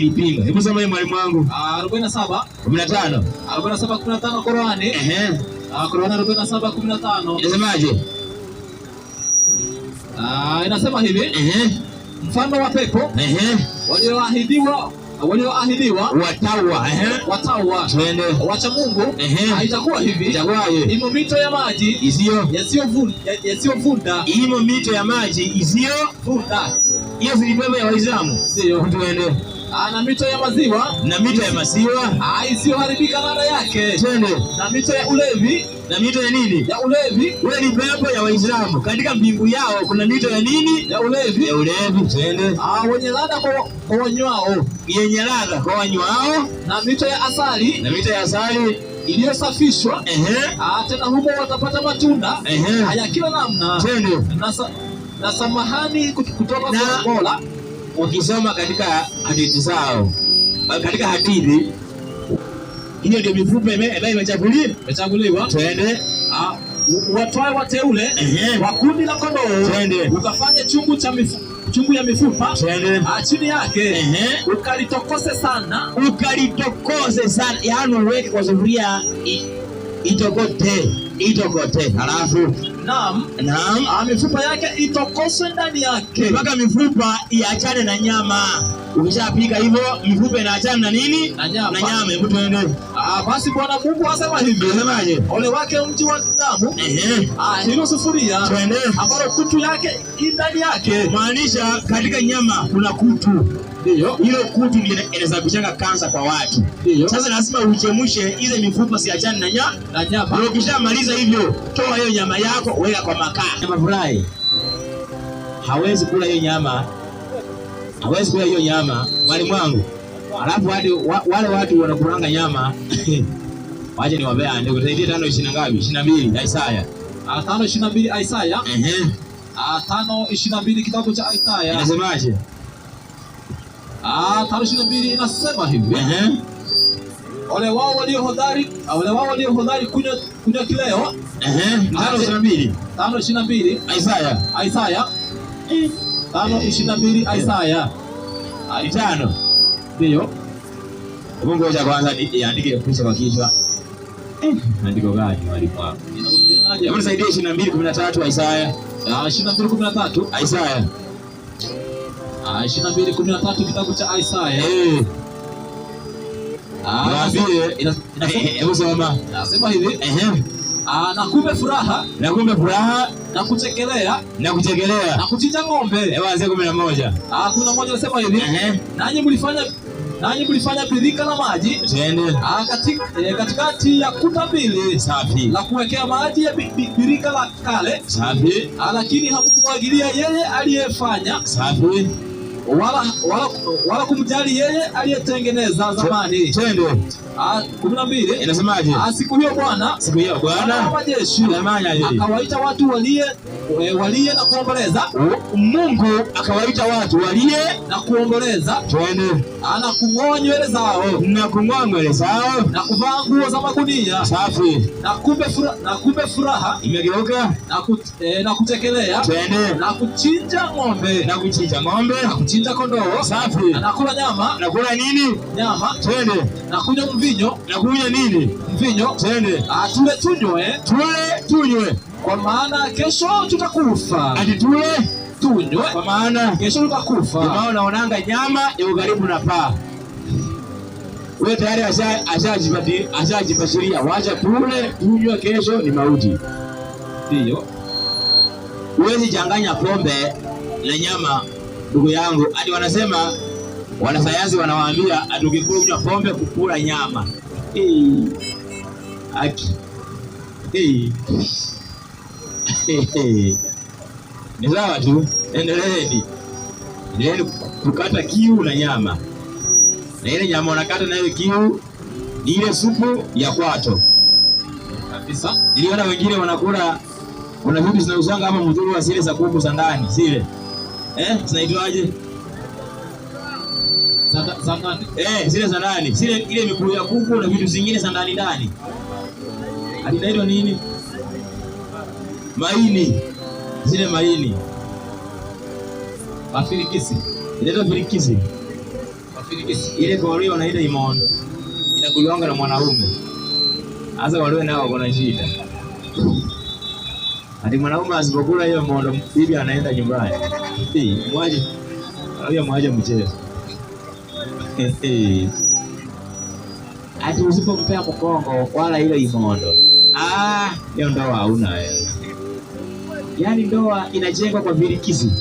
Ilipinga. Hebu soma hiyo, mwalimu wangu. 47. 15. 47 15 Qurani. Ehe. Qurani 47 15. Inasemaje? Inasema hivi. Ehe. Mfano wa pepo Ehe. walioahidiwa Watawa. Ehe. watawa Twende. wacha Mungu. Ehe. Itakuwa hivi. Itakuwaje? Imo mito ya maji Isiyo yasiyovunda. Imo mito ya maji isiyo Vunda. Hiyo si pepo ya Waislamu. Ndio. Twende. Na mito ya maziwa Na mito ya maziwa isiyoharibika ladha yake. Twende. Na mito ya ulevi. Na mito ya nini? Ya ulevi. Wewe ni pepo ya Waislamu. Katika mbingu yao kuna mito ya nini? Ya ulevi. Ya ulevi. Twende. Wenye ladha kwa wanywao. Yenye ladha kwa wanywao. Na mito ya asali. Na mito ya asali iliyosafishwa. Ehe. Tena humo watapata matunda Ehe. ya kila namna. Twende. Na samahani kutoka Na kwa Mola. Ukisoma katika hadithi zao, katika hadithi hiyo ndio mifupa ambayo imechaguliwa. Imechaguliwa. Twende. Watwae wateule Ehe. wa kundi la kondoo. Twende. Ukafanye chungu cha chungu ya mifupa. Twende. Chini yake. Ehe. Ukalitokose sana. Ukalitokose sana, yaani uweke kwa sufuria itokote, itokote. Halafu Naam. Naam. Mifupa yake itokoswe ndani yake. Mpaka mifupa iachane na nyama. Ukishapika hivyo mifupa inaachana na nini? Na nyama. Na nyama. Hebu tuende. Basi Bwana Mungu asema hivi. Unasemaje? Ole wake mji wa damu. Ehe. Hilo sufuria Twende. ambalo kutu yake i ndani yake. Maanisha katika nyama kuna kutu. Ndio. Hilo kutu ndio inasababishanga kansa kwa watu. Ndio. Sasa lazima uchemshe ile mifupa siachane na nyama. Na nyama. Na ukishamaliza hivyo, toa hiyo nyama yako weka kwa makaa. Nyama fry. Hawezi kula hiyo nyama. Hawezi kula hiyo nyama, mwalimu wangu. Alafu hadi wale watu wanakulanga nyama. Wacha niwaambie andiko. Tusaidie tano ishirini na ngapi? 22 Isaya. 5:22 Isaya. Ehe. 5:22 kitabu cha Isaya. Inasemaje? 5:22 inasema hivi. Ehe. Ole wao walio hodari, ole wao walio hodari kunywa kileo. Ehe. 5:22. 5:22 Isaya. Isaya. 5:22 Isaya. 5. Ndio. Hebu ngoja kwanza niandike picha kwa kichwa. Andiko gani mwalimu wangu? Inahusianaje? Hebu nisaidie 22:13 Isaya. 22:13. Isaya. 22:13 kitabu cha Isaya. Niwaambie. Hebu soma. Nasema hivi. Ehe. Na kumbe furaha. Na kumbe furaha. Na kuchekelea. Na kuchekelea. Na kuchinja ng'ombe. Hebu anze 11. 11 nasema hivi. Ehe. Nanyi mlifanya birika la maji. Twende. Katikati ya kuta mbili. Safi. La kuwekea maji ya birika la kale. Safi. Lakini hamkumwagilia yeye aliyefanya. Safi. Wala kumjali yeye aliyetengeneza zamani. Twende. 12. Inasemaje? Siku hiyo Bwana, Siku hiyo Bwana wa majeshi anafanya nini? akawaita watu walie na kuomboleza. Mungu akawaita watu walie na kuomboleza. Twende. Na kung'oa nywele zao. Na kung'oa nywele zao. Na kuvaa nguo za magunia. Safi. Na kumbe furaha imegeuka na kuchekelea. Twende. Na kuchinja ng'ombe. Na kuchinja ng'ombe. Na kuchinja kondoo. Safi. Na kula nyama. Na kula nini? Nyama. Twende. Na kunywa mvinyo. Na kunywa nini? Mvinyo. Twende. Tule tunywe. Tule tunywe. Kwa maana kesho tutakufa. Ati tule tunywe. Kwa maana kesho tutakufa. Kwa maana unaonanga nyama iko karibu na paa. Wewe tayari ashajipashiria, wacha tule tunywe, kesho ni mauti. Ndio. Huwezi changanya pombe na nyama, ndugu yangu. Hadi wanasema wanasayansi wanawaambia ati ukikunywa pombe kukula nyama. Aki. Ni sawa tu, endeleeni. Endeleeni kukata kiu na nyama. Na ile nyama unakata nayo kiu ni ile supu ya kwato. Kabisa. Niliona wengine wanakula, kuna vitu zinauzanga kama mdhuru wa zile za kuku za ndani zile. Zinaitwaje? Za ndani. Zile za ndani, zile ile miguu ya kuku na vitu zingine za ndani ndani. Alinaitwa nini? Maini. Zile maini. Mafirikisi. Inaitwa firikisi. Virigisi. Ile kwa Waluhya wanaita imondo. Inakuliwanga na mwanaume. Sasa Waluhya nao wako na shida. Ati mwanaume asipokula hiyo mondo, bibi anaenda nyumbani. Hey, mwaje. Waluhya mwaje mchezo. Ati usipompea mkongo wala ile imondo. Ah, hiyo ndoa hauna wewe. Yaani ndoa inajengwa kwa virikisi.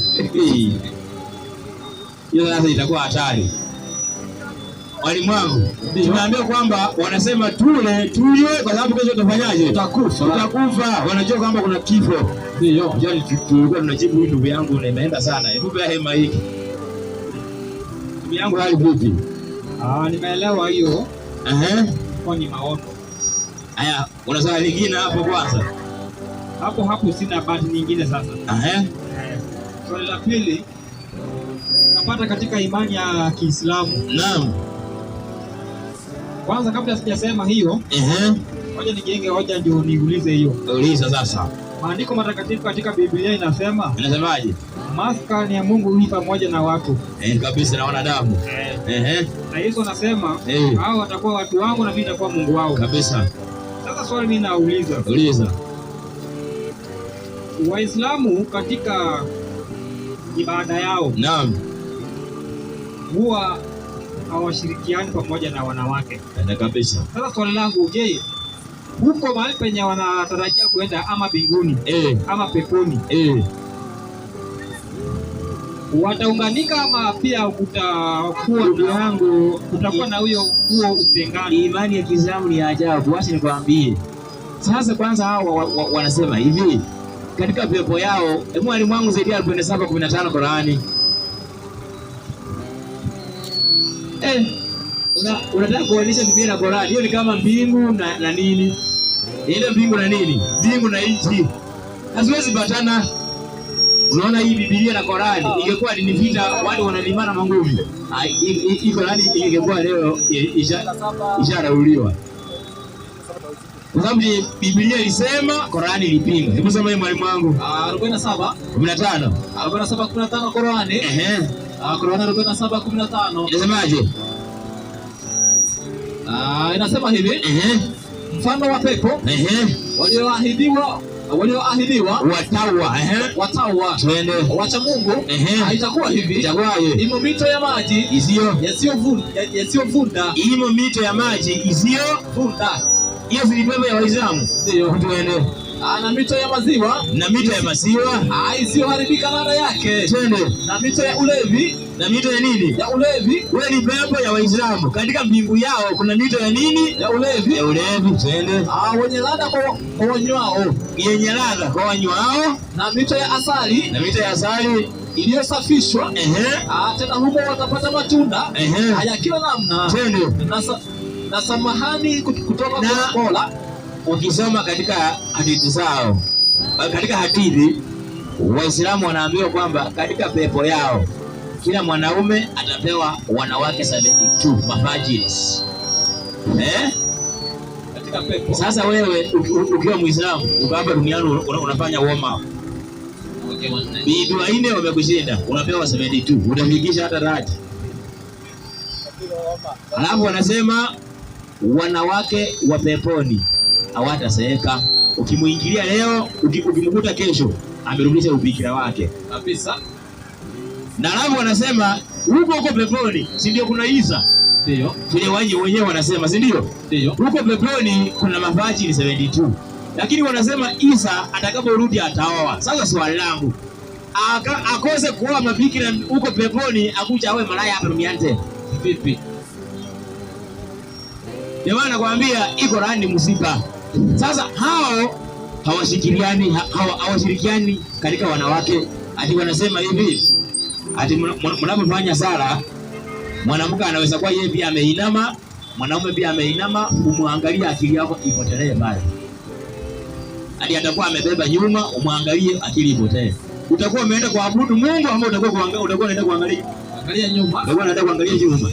Hiyo sasa itakuwa hatari. Mwalimu wangu, tunaambiwa kwamba wanasema tule tunywe kwa sababu kesho tutafanyaje? Tutakufa. Tutakufa. Wanajua kwamba kuna kifo. Ndio. Yaani tulikuwa tunajibu huyu ndugu yangu na imeenda sana. Hebu pea hema hiki. Ndugu yangu hali vipi? Ah, nimeelewa hiyo Ehe. kwa ni maono. Haya, una swali lingine hapo kwanza? Hapo hapo sina bahati nyingine sasa. Ehe. Swali la pili napata katika imani ya Kiislamu. Naam. Kwanza kabla sijasema hiyo, Ehe. ngoja nijenge hoja ndio niulize hiyo. Uliza sasa. Maandiko matakatifu katika Biblia inasema Inasemaje? maskani ya Mungu i pamoja na watu. Eh, kabisa na wanadamu. Ehe. Na Yesu anasema Eh. hao watakuwa watu wangu na mimi nitakuwa Mungu wao. Kabisa. Sasa swali mimi nauliza, Uliza. Waislamu katika ibada yao Naam. huwa hawashirikiani pamoja na wanawake. Ndio kabisa. Sasa swali langu, je, huko mahali penye wanatarajia kuenda ama mbinguni Eh, ama peponi eh. wataunganika ama pia kutakuwa Ndugu na yangu, kutakuwa na huyo huo utengano? Imani ya Kiislamu ni ya ajabu, wacha nikwambie. Sasa kwanza hao wanasema hivi katika pepo yao, hebu mwalimu wangu zaidi ya 47:15 Qurani. Eh, unataka kuonyesha Biblia na Qurani, hiyo ni kama mbingu na nini? Ile mbingu na nini? Mbingu na nchi. Haziwezi patana. Unaona hii Biblia na Qurani ingekuwa ni vita, watu wanalimana mangumi. Hii Qurani ingekuwa leo isharauliwa. Kwa sababu ni Biblia ilisema, Qurani ilipinga. Hebu soma hii mwalimu wangu. 47 15. 47:15 Qurani. Ehe. Qurani 47:15. Inasemaje? Inasema hivi, Ehe. mfano wa pepo Ehe. walioahidiwa walioahidiwa Watawa. Ehe. watawa Twende. wacha Mungu Ehe. haitakuwa hivi, Itakuwaje? imo mito ya maji Isiyo yasiyovunda imo mito ya maji isiyo vunda, hiyo si pepo ya Waislamu. ndio Twende. Na mito ya maziwa Na mito ya maziwa. isiyoharibika ladha yake, Twende. na mito ya ulevi Na mito ya nini? ya ulevi Wewe ni pepo ya Waislamu. Katika mbingu yao kuna mito ya nini? ya ulevi Ya ulevi. Twende. Wenye ladha kwa wanywao, Yenye ladha kwa wanywao na mito ya asali na mito ya asali. iliyosafishwa. Ehe. Tena humo watapata matunda Ehe. ya kila namna Twende. na samahani kutoka Na- kwa Mola. Ukisoma katika hadithi zao, katika hadithi Waislamu wanaambiwa kwamba katika pepo yao kila mwanaume atapewa wanawake 72 mavirgins. Eh? Katika pepo Sasa wewe ukiwa Muislamu uko hapa duniani unafanya warm up. Bibi wanne wamekushinda, unapewa 72, utafikisha hata 30. Alafu wanasema wanawake wa peponi hawatazeeka. Ukimuingilia leo, ukimkuta kesho amerudisha ubikira wake. kabisa, Na alafu wanasema huko huko peponi, si ndio kuna Isa? ndio Vile wenyewe wanasema, si ndio? ndio Huko peponi kuna mafajiri 72. Lakini wanasema Isa atakaporudi ataoa. Sasa swali langu, akose kuoa mabikira huko peponi akuja awe malaya hapa duniani tena? Vipi? Ndio maana nakwambia iko rani msiba. Sasa hao hawashirikiani hawashirikiani katika wanawake. Ati wanasema hivi, ati mnapofanya sala mwanamke anaweza kuwa yeye pia ameinama, mwanaume pia ameinama, umwangalie akili yako ipotelee pale. Ati atakuwa amebeba nyuma, umwangalie akili ipotee. Utakuwa umeenda kuabudu Mungu ama utakuwa utakuwa unaenda kuangalia Angalia nyuma. utakuwa unaenda kuangalia nyuma.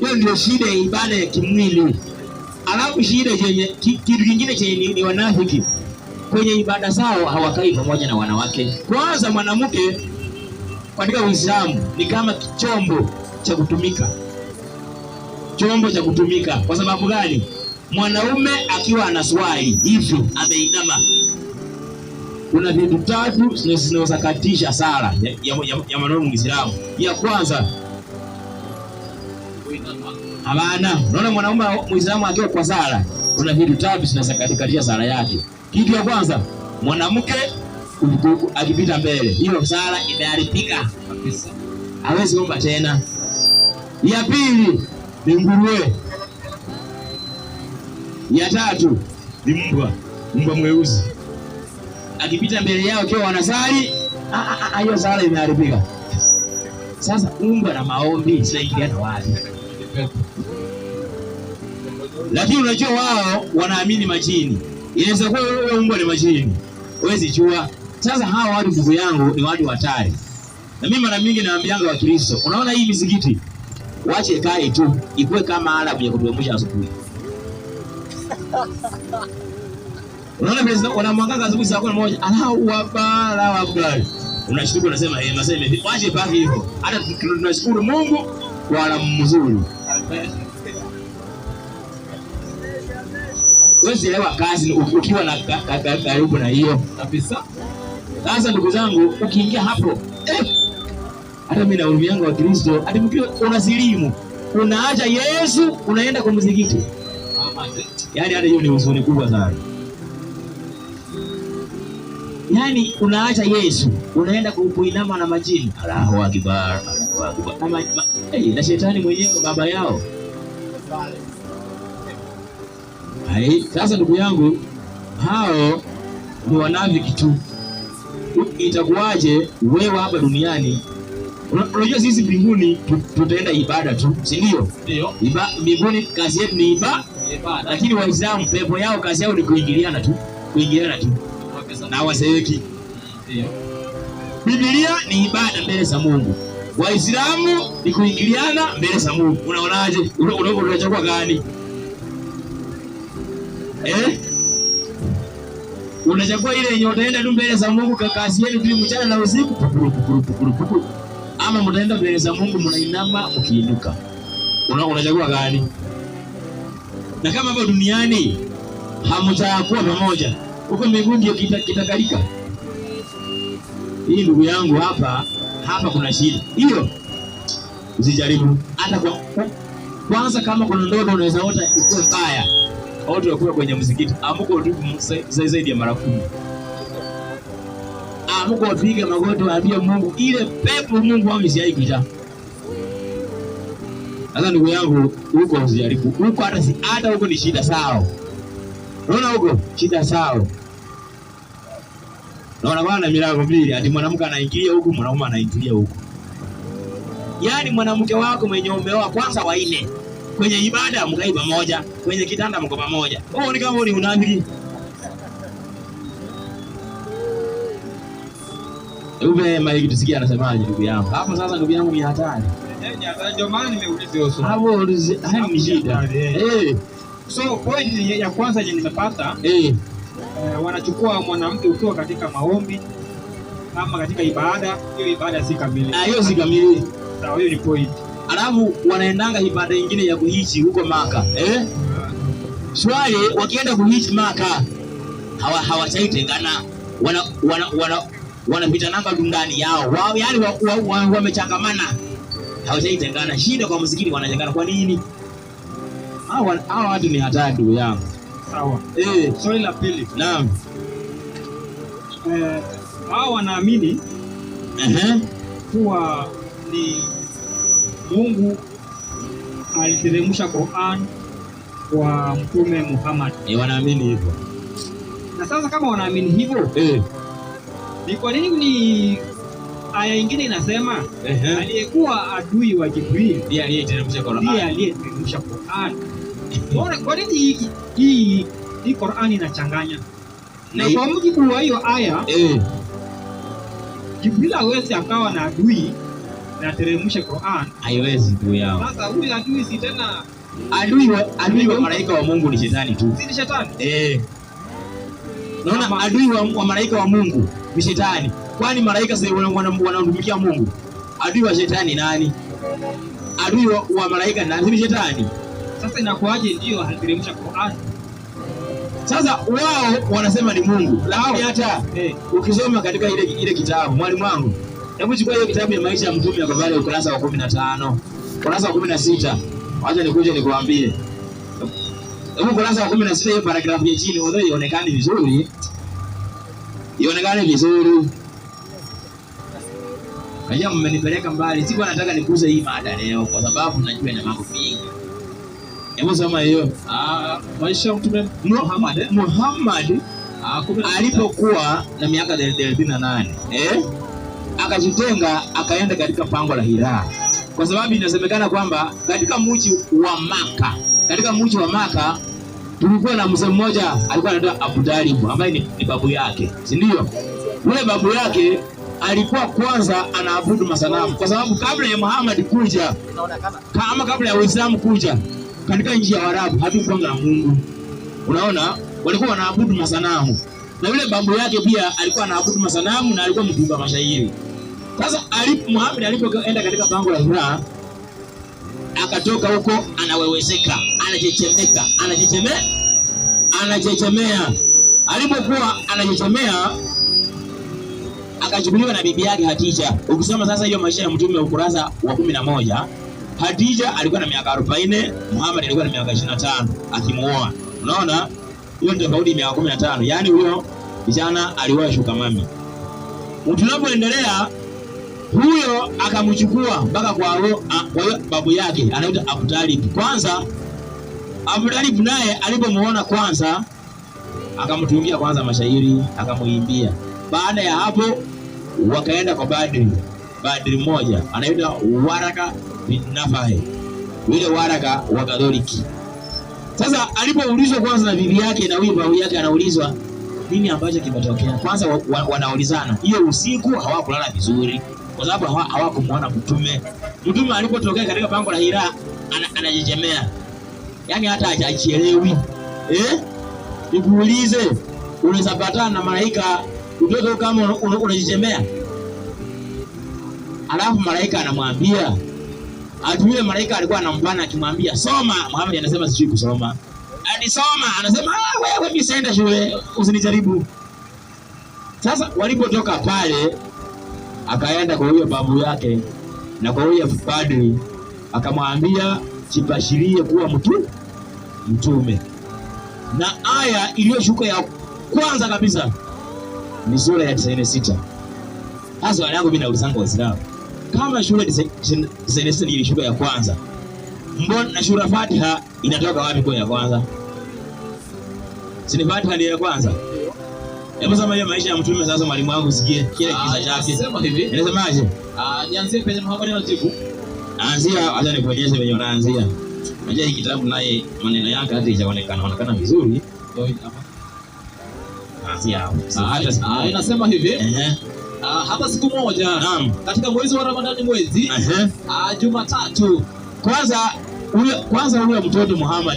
Hiyo ndio shida ya ibada ya kimwili. Alafu shida chenye kitu kingine chenye ni wanafiki kwenye ibada zao hawakai pamoja na wanawake. Kwanza mwanamke katika Uislamu ni kama chombo cha kutumika. Chombo cha kutumika. Kwa sababu gani? Mwanaume akiwa anaswali hivyo ameinama, kuna vitu tatu zinazosakatisha sala ya mwanaume Muislamu. Ya kwanza, hapana. Unaona mwanaume Muislamu akiwa kwa sala, kuna vitu tatu zinazosakatisha sala yake. Kitu ya kwanza, mwanamke akipita mbele, hiyo sala imeharibika Kabisa. hawezi omba tena. Ya pili ni nguruwe. Ya tatu ni mbwa, mbwa mweusi akipita mbele yao akiwa wanasali, hiyo sala imeharibika. Sasa mbwa na maombi zinaingiliana wapi? Lakini unajua wao wanaamini majini, inaweza kuwa wewe mbwa ni majini, huwezi jua. Sasa hawa watu ndugu yangu ni watu hatari. Na mimi mara mingi naambianga Wakristo, unaona hii misikiti wache ikae tu, ikuwe kama alamu ya kutuamsha asubuhi. Unaona vile wanamwangaza asubuhi saa 11, Allahu Akbar, Allahu Akbar. Unashtuka unasema eh, masema hivi, wache paki hivyo. Hata tunashukuru Mungu kwa alamu mzuri. Wewe elewa kazi ukiwa na karibu na hiyo. Kabisa. Sasa ndugu zangu, ukiingia hapo hata mimi nahurumianga wa Kristo, hadi mkiwa unasilimu, unaacha Yesu, unaenda kwa msikiti. Yaani hata hiyo ni huzuni kubwa sana. Yaani unaacha Yesu, unaenda kuinama na majini. Allahu Akbar, Allahu Akbar. Na, na shetani mwenyewe baba yao. Hai, sasa ndugu yangu, hao ni wanafiki tu. Itakuwaje wewe hapa duniani? Unajua sisi mbinguni tutaenda ibada tu, si ndio? Ndio. Mbinguni kazi yetu ni ibada. Lakini Waislamu pepo yao kazi yao ni kuingiliana tu, kuingiliana tu. Na waseeki. Ndio. Biblia ni ibada mbele za Mungu. Waislamu ni kuingiliana mbele za Mungu. Unaonaje? Unachagua gani? Unachagua ile yenye utaenda tu mbele za Mungu kazi yenu tu mchana na usiku pukuru pukuru pukuru pukuru, ama mtaenda mbele za Mungu mnainama ukiinuka. Unachagua gani? Na kama hapa duniani hamtakuwa pamoja, huko mbinguni ndio kitakalika. Hii ndugu yangu, hapa kuna shida. Hiyo usijaribu hata kwa kwanza, kama kuna ndoto unaweza ota ikuwe mbaya, watu wakuwa kwenye msikiti amuko tu zaidi ya mara 10. Amuko wapiga magoti waambie Mungu ile pepo Mungu wangu isiai kuja. Sasa ndugu yangu, huko usijaribu. Huko hata huko ni shida sawa. Unaona huko shida sawa. Naona bwana milango mbili, ati mwanamke anaingilia huku, mwanaume anaingilia huku. Yaani mwanamke wako mwenye umeoa kwanza waine, kwenye ibada mkai pamoja, kwenye kitanda mko pamoja. Wewe ni kama ni unafiki. Ube maiki tusikie anasemaje ndugu yangu. Hapo sasa ndugu yangu ni hatari. Ndio maana nimeuliza hiyo swali. Hapo hayo ni shida. So point ya kwanza yenye nimepata, wanachukua mwanamke ukiwa katika maombi ama katika ibada, hiyo ibada si kamili. Hiyo si kamili. Sawa, hiyo ni point. Alafu wanaendanga ibada nyingine ya kuhiji huko Maka. Swali, wakienda kuhiji Maka hawachaitengana, wanapitananga ndani yao. Wao yani wamechangamana. Hawachaitengana. Shida kwa msikiti wanachangana kwa nini? Hawa watu ni hatari ndugu yangu. Sawa. Swali la pili. Naam. Hao wanaamini kuwa ni Mungu aliteremsha Qur'an kwa Mtume Muhammad. Wanaamini hivyo. Na sasa kama wanaamini hivyo, ni kwa nini ni aya nyingine inasema aliyekuwa adui wa Jibril ndiye aliyeteremsha Qur'an. Ndiye aliyeteremsha Qur'an. Kwa nini hii Qur'an inachanganya? Na kwa mujibu wa hiyo aya, Jibril hawezi akawa na adui na teremsha Qur'an. Haiwezi ndugu yangu. Sasa huyu adui si tena adui wa malaika wa Mungu ni shetani tu. Si ni shetani? Naona adui wa malaika wa Mungu ni shetani. Kwani malaika si wanamtumikia Mungu? Adui wa shetani nani? Adui wa malaika nani? Si shetani. Sasa inakuwaje ndio aliteremsha Qur'an? Sasa wao wanasema ni Mungu, lakini hata ukisoma katika ile kitabu, mwalimu wangu, hebu chukua hiyo kitabu ya maisha ya mtume kwa pale ukurasa wa 15, ukurasa wa 16. Wacha nikuje nikuambie. Hebu ukurasa wa 16 hiyo paragrafu ya chini, although ionekane vizuri. Ionekane vizuri. Najua mmenipeleka mbali. Sikuwa nataka nikuze hii mada leo kwa sababu najua ina mambo mengi. Hebu soma hiyo. Maisha mtume Muhammad. Muhammad alipokuwa na miaka 38, akajitenga akaenda katika pango la Hira. Kwa sababu inasemekana kwamba katika mji wa Maka, tulikuwa na mzee mmoja alikuwa anaitwa Abu Talib ambaye ni babu yake, si ndio? Yule babu yake alikuwa kwanza anaabudu masanamu, kwa sababu kabla ya Muhammad kuja, kama kabla ya Uislamu kuja katika nchi ya Waarabu hatukuwa na Mungu. Unaona, walikuwa wanaabudu masanamu. Na yule babu yake pia alikuwa anaabudu masanamu na alikuwa mtunga mashairi. Sasa Muhammad alipoenda katika pango la Hira, akatoka huko anaweweseka, anachechemeka, anachechemea. Alipokuwa anachechemea, akachukuliwa na bibi yake Hadija. Ukisoma sasa hiyo maisha ya mtume ukurasa wa 11, Hadija alikuwa na miaka 40, Muhammad alikuwa na miaka 25 akimuoa. Unaona? Hiyo ndio tofauti miaka 15. Yaani huyo kijana alioa shuka mami. Tunapoendelea, huyo akamchukua mpaka kwa babu yake anaitwa Abu Talib. Kwanza Abu Talib naye alipomuona kwanza akamtungia kwanza mashairi, akamuimbia. Baada ya hapo wakaenda kwa badri. Badri mmoja anaitwa Waraka bin Nafahi, yule Waraka wa Katoliki. Sasa alipoulizwa kwanza na bibi yake na huyu babu yake, anaulizwa nini ambacho kimetokea. Kwanza wanaulizana hiyo usiku hawakulala vizuri kwa sababu hawakumuona mtume. Mtume alipotokea katika pango la Hira anajejemea, yaani hata hajielewi. Nikuulize, unaweza patana na malaika utoke kama unajejemea? Alafu malaika anamwambia, ati yule malaika alikuwa anambana akimwambia soma. Muhammad anasema sijui kusoma. Alisoma, anasema wewe mimi sitaenda shule, usinijaribu. Sasa walipotoka pale akaenda kwa huyo babu yake na kwa huyo padri, akamwambia jibashirie kuwa mtume. Na aya iliyoshuka ya kwanza kabisa ni sura ya 96. Sasa wanangu, mimi naulizanga Waislamu, kama shule 96 ilishuka ya kwanza, mbona na sura Fatiha inatoka wapi kwa ya kwanza? Si ni Fatiha ndiyo ya kwanza? Hebu sema hiyo maisha ya mtume sasa, mwalimu wangu, sikie kile kisa chake. Sema hivi. Inasemaje? Nianzie penye Muhammad anajibu. Anzia, acha nikuonyeshe penye unaanzia. Unajua hii kitabu naye maneno yake hata haijaonekana onekana vizuri. Ndio hapa. Anzia hapo. Hata Inasema hivi. Hata siku moja. Naam. Katika mwezi wa Ramadhani, mwezi Jumatatu. Kwanza huyo mtoto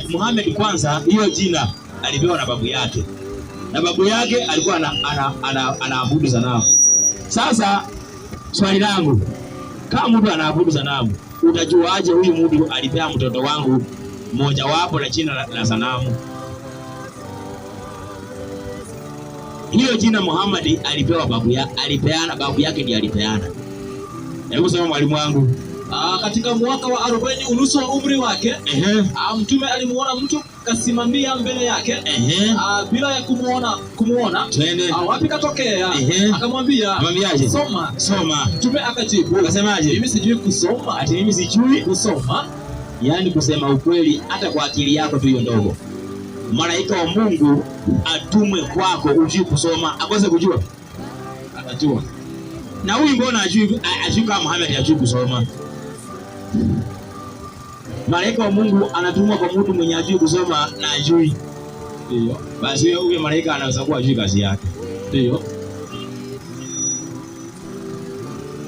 Muhammad kwanza hiyo jina alipewa na babu yake. Na babu yake alikuwa anaabudu sanamu. Sasa swali langu, kama mtu anaabudu sanamu, utajuaje huyu mtu alipea mtoto wangu mmoja wapo la jina la sanamu? Hiyo jina Muhammad alipewa babu yake, alipeana babu yake ndiye alipeana. Hebu sema mwalimu wangu. Katika mwaka wa 40 unusu wa umri wake, mtume alimuona mtu kasimamia mbele yake, bila ya kumuona. Wapi katokea? Akamwambia, soma. Soma. Mtume akajibu, akasemaje? Mimi sijui kusoma. Ati mimi sijui kusoma. Yaani kusema ukweli hata kwa akili yako tu hiyo ndogo. Malaika wa Mungu atumwe kwako ujui kusoma, akose kujua. Anajua. Na huyu mbona ajui kama Muhammad ajui kusoma? Malaika wa Mungu anatumwa kwa mtu mwenye ajui kusoma na ajui. Ndio. Basi huyo malaika anaweza kuwa ajui kazi yake. Ndio.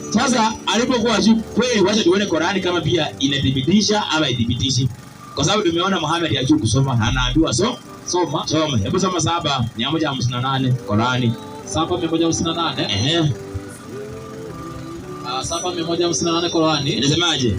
Sasa alipokuwa ajui kweli, wacha tuone Qur'ani kama pia inathibitisha ama haithibitishi. Kwa sababu tumeona Muhammad ajui kusoma, anaambiwa soma. Soma. Hebu soma 7:158 Qur'ani. 7:158. 7 158 Korani. Inasemaje?